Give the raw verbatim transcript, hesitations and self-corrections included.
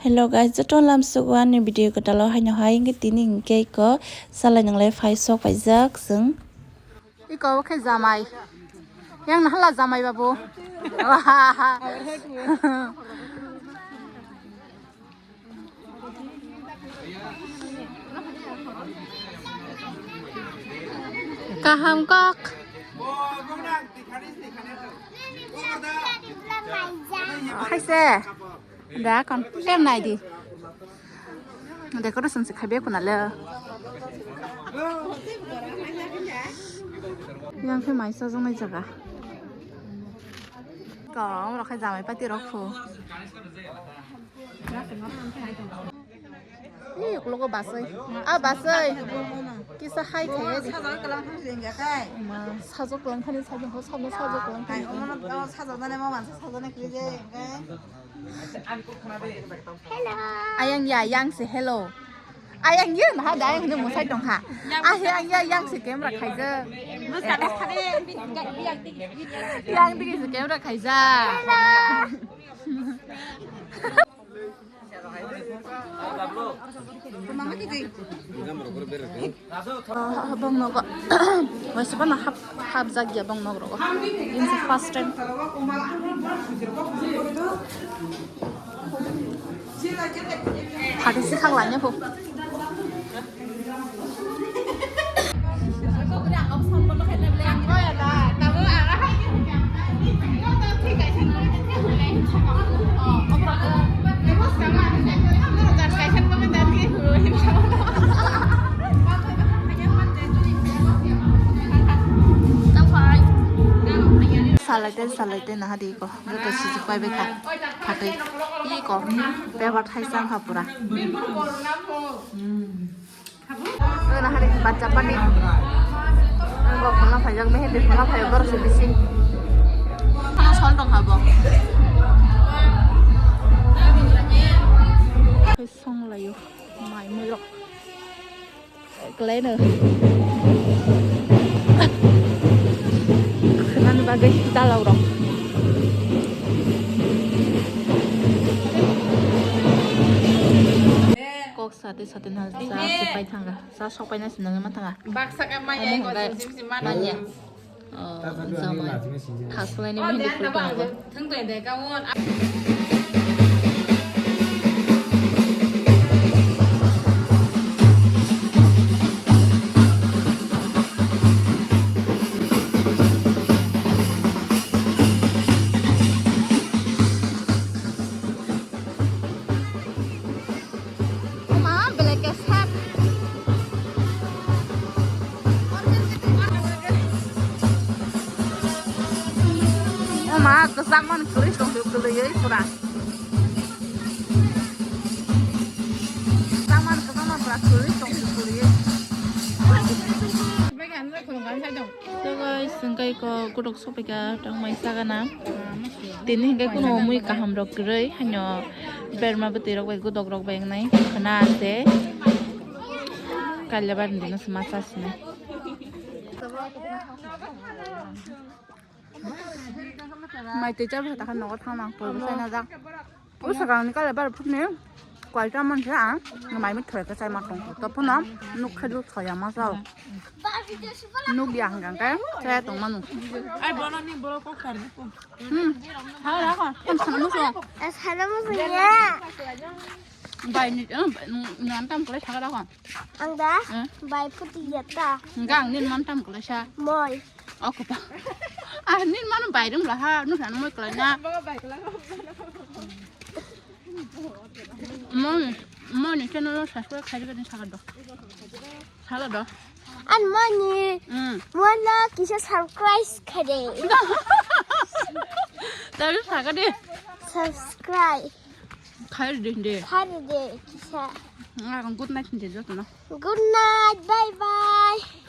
Hello guys, joto lamsuk o ani video kwtalo haino hai hwnkhe tini hwnkhe iko salai nanglai phai sok paijak chwng. Iko khe jamai. Yang nahala jamai babu. Kaham kok. Haise. Da kon tem nai di. Decoration se khabe kuna le. Yang khe mai sajak nai jaga. Kong rok khe jamai pati rok phu. Ih, uklogo basai. Ah, basai. Kisa hai khe. Sajak kalang thang sing ya kai. Ma, sajak kalang thani sajak ho, sajak, sajak kalang thani. Ai, omono, omo sajak nani mo mansa sajak nani kri je kai. Hello. Ayang ya, yang se hello. Ayang ya, nah, da ayang ni musai tong ha. Ah, he ayang ya, yang se camera khaijak. Yang digi se camera khaijak. Hello. Ah, bong nogo. Waisa bana hap, hap jagya bong nog rogo. Ini first time. Hati si khak lanya po. Salaite, salaite, naha di ko. Joto sijik pai bai kha. Phatwi. Iko. Bebak thai sang kha pura. Oi, nahari bacha pani. Ang bok phone phaijak, mehendi phone phaijak, borok se bisi. Ano sol tong ha bo. Song layo, mai mui rok. Kelai no. Khenani bagwi dalau rok. Kok sate sate nal sa se pai thanga. Sa sok paina sinangwi ma thanga. Baksa ka manya. Omo hwnkhai manya. Oh, jamai. Thaslaini mehendi phul tongbo. Oma, belai khe sap. Oma, kwchangmani kwrwi tongphio kwlwiwi pura. Kwchangmani kwchangma pura kwrwi tongphio kwlwiwi. So guys, chwng kai ko kutok sopaika tongmai sagana. Tini hingke kuno mui kaham rok kwrwi, haino berma bwtwi rok bai, godok rok bai wngnai khwna ase. Kaila barni dino se ma cha sinai. Mai twi cha bwsa ta kha nogo thang nang pui bwsai na jak. O swkang ni kaila bar phut ni. Kwalta manse ang mai mi thoi ka chai ma tong to phano nuk khe lu thoya ma sao. Nuk ya hang kang kai chai tong ma nuk. Ai bono ni boro kok kar ni ko. Hmm. Ha ra ko. Kan sana mu so. Sana mu so ya. Bai ni nan tam kle thaka ra ko. Ang da. Bai phuti ya ta. Gang ni man tam kle sa. Moi. Okopa. Ah, nin mano bai rung laha, nu san moi klai na. Moni, moni channel lo subscribe khai diba din sakado. Sakado. An moni. Hmm. Mona kisa subscribe khai de. Tabi sakade. Subscribe. Khai din de. Khai de kisa. Ah, good night din de joto na. Good night, bye bye.